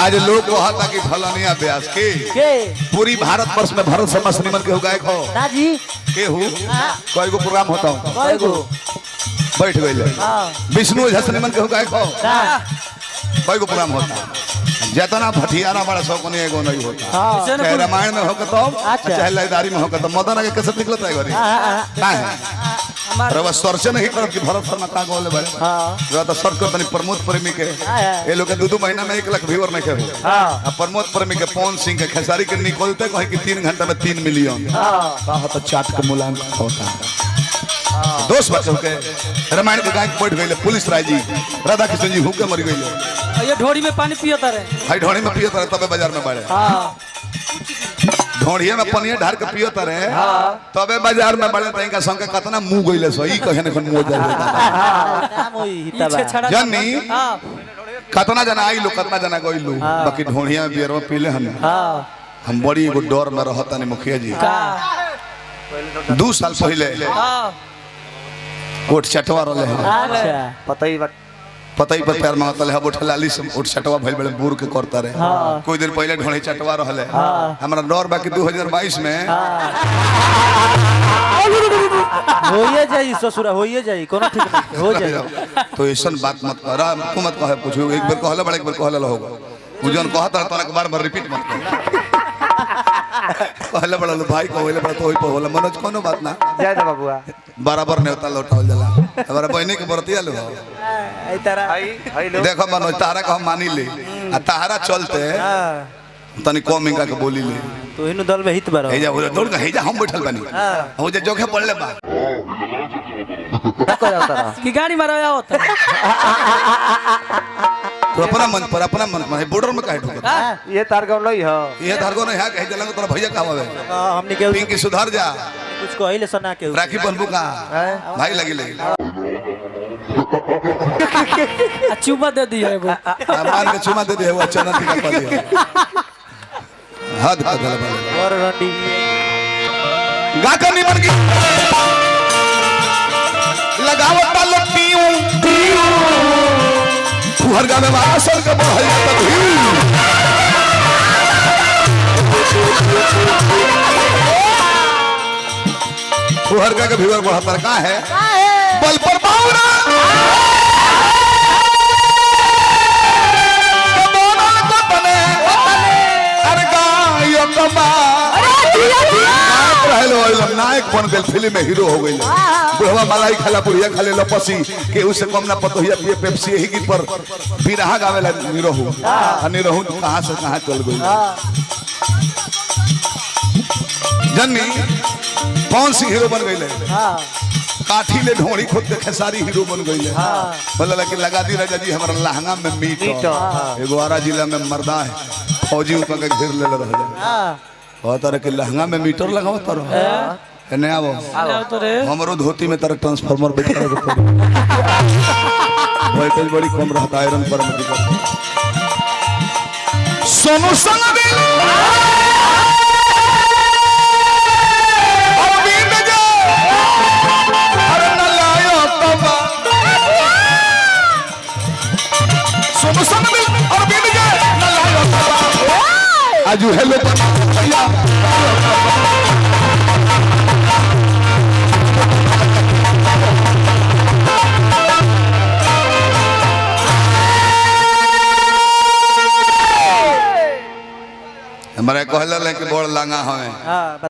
आज लोग कहता कि फलानिया व्यास के पूरी भारत वर्ष में भरत शर्मा श्रीमन के हो गायक हो ना जी के हो कई गो प्रोग्राम होता हूँ कई गो बैठ गए विष्णु झा श्रीमन के हो गायक हो ना कई गो प्रोग्राम होता जितना भटियारा बड़ा सौ कोने एगो नहीं होता हाँ चाहे रामायण में होकर तो अच्छा। चाहे लयदारी में होकर तो मदन आगे कैसे निकलत है घरे हाँ, का है रवा सर्च नहीं करब कि भरत शर्मा का गोले बड़े हाँ। रवा तो सर्च कर तनी प्रमोद प्रेमी के हाँ। ये लोग के दू दू महीना में 1 लाख व्यूअर नहीं के हो हाँ। आ प्रमोद प्रेमी के पवन सिंह के खेसारी के निकलते कहे कि 3 घंटा में 3 मिलियन हाँ। का होता चाट के मुलायम होता दोस्त बच्चों के रामायण के गायक बैठ गए पुलिस राय जी राधा कृष्ण जी हुके मर गए ये ढोरी में पानी पियता रहे। हाई ढोड़ी में पियत रहे तबे बाजार में बढ़े। हाँ ढोड़िए में पनिया ढार के पियत रहे तबे बाजार में बढ़े। तनिका संग के कतना मुंह गइले सो ई कहे ने मुंह जाए नाम होई ई हितबा छेछड़ा जानी हाँ कतना जना आइलो कतना जना गइलो बाकी ढोड़िया में बियरवा पीले हम। हाँ हम बड़ी एगो डर में रहता नहीं मुखिया जी। 2 साल पहले हाँ कोट चटवा रहले हैं। अच्छा पता ही बात पतई पर प्यार मांगता रहे उठ लाली से उठ चटवा भइल बड़े बूर के करता रहे। कोई दिन पहले ढोड़ी चटवा रहले। हमरा डर बाकी 2022 में होइए जाई ससुरा होइए जाई कोनो ठीक नहीं हो जाई। तो ऐसा बात मत कर तू मत कहे पूछो एक बार कहले बड़े एक बार कहले होगा उ जन कहता रहे तोरा के बार बार रिपीट मत कर। कहले बड़ा लो भाई कहले बड़ा तो होई पर होला मनोज कोनो बात ना जय दे बाबुआ बराबर नेवता लौटावल जाला। हमारा बहनी के बरतिया लो ए तारा हाई हाई लो देखो मनोज तारा के हम मानी ले आ तारा चलते तनी कम इनका के बोली ले तू हिनु दल में हित बारो हेजा हो दौड़ के हेजा हम बैठल बानी हो जे जोखे पड़ले बा का कर तारा कि गाड़ी मारा होता। तू अपना मन पर अपना मन पर बॉर्डर में काहे ठोकर ये तार गांव नहीं हो ये धारगो नहीं है कहे जलंग तोरा भैया का हवे हमनी के पिंकी सुधार जा कुछ कहिले सना के राखी बनबू का भाई लगी लगी आ चुमा दे दिया एगो। मान के चुमा दे दे वो चना टीका कर दिया हद कर दल बा और रंडी गा कर निमन की लगावता लो पीऊ पीऊ फुहर गावे वाला सर के बढ़ जाता भीऊ फुहर का के भीवर बढ़ता का है बल पर बावरा के बनल को बने अरे गायो कमा नायक रहल होइल नायक बन गेल फिल्म में हीरो हो गइल। बुढ़वा मलाई खाला बुढ़िया खाले लपसी के उसे कम ना पतोहिया पिए पेप्सी यही गीत पर बिरहा गावेला निरहु आ निरहु कहां से कहां चल गइल। जन्नी कौन सी हीरो बन गइले काठी ले ढोड़ी खुद के खेसारी हीरो बन गइले। बोला कि लगा दी राजा जी हमरा लहंगा में मीट एगो आरा जिला में मर्दा है फौजी ऊपर के घेर ले रह जाए कहता रहे कि लहंगा में मीटर लगाओ तर एने आवो आओ तो रे हमरो धोती में तारा ट्रांसफार्मर बैठा रहे वोल्टेज बड़ी कम रहता आयरन पर में दिक्कत। सोनू संग दिल अरविंद जो अरे न लायो तबा सोनू संग दिल अरविंद जो न लायो तबा आजू हेलो भैया हमारे कहल कि बड़ लांगा हमें हां।